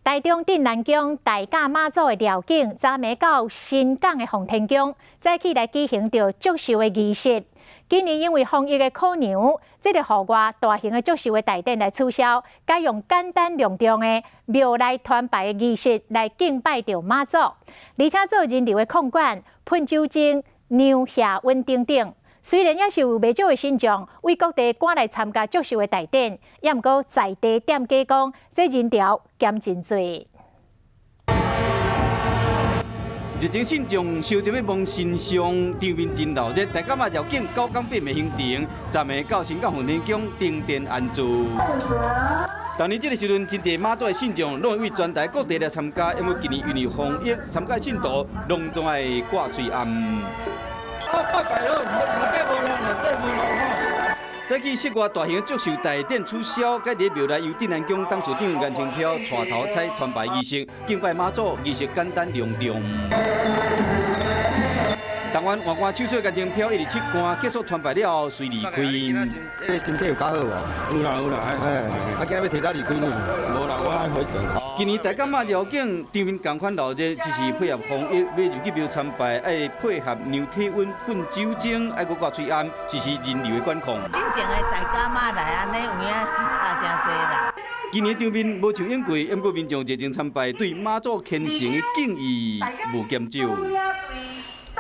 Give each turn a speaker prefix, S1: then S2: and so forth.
S1: 台中鎮瀾宮大甲媽祖的廟景，昨暝到新港的奉天宮，早起來舉行著祝壽的儀式。今年因為防疫的考量，這个戶外大型的祝壽的大典來取消，改用簡單隆重的廟內團拜的儀式來敬拜著媽祖，而且做人流的控管、噴酒精、量額溫等等。雖然也是有袂少的信眾為各地趕來參加祝壽的大典，也毋過在地店家講，這人潮減真濟。
S2: 熱情信眾相爭欲摸神像，場面真鬧熱。大甲媽繞境九工八暝行程，昨暝到新港奉天宮登殿安坐。逐年這个時陣，真濟媽祖的信眾攏會為全台各地來參加，因為今年因為防疫，參加信徒攏總愛掛喙罨。
S3: 啊，拜拜咯，無人，無人吼。
S2: 早起室外大型祝壽大典取消，改佇廟內由鎮瀾宮董事長顏清標帶頭採團拜儀式，敬拜媽祖儀式簡單隆重。台灣外關手術顏清標17官結束團拜了後，隨離開。
S4: 這个身體有較好無？
S3: 有啦有啦，
S4: 哎，啊，今日欲提早離開呢？
S3: 無啦，我愛回轉。
S2: 今年大甲媽繞境場面仝款鬧熱，只是配合防疫，欲入去廟參拜，愛配合量體溫、噴酒精，愛閣掛喙罨，實施人流的管控。
S5: 真正的大甲媽來按呢，有影是差誠濟啦。
S2: 今年場面無像往季，毋過民眾熱情參拜，對媽祖虔誠的敬意無減少。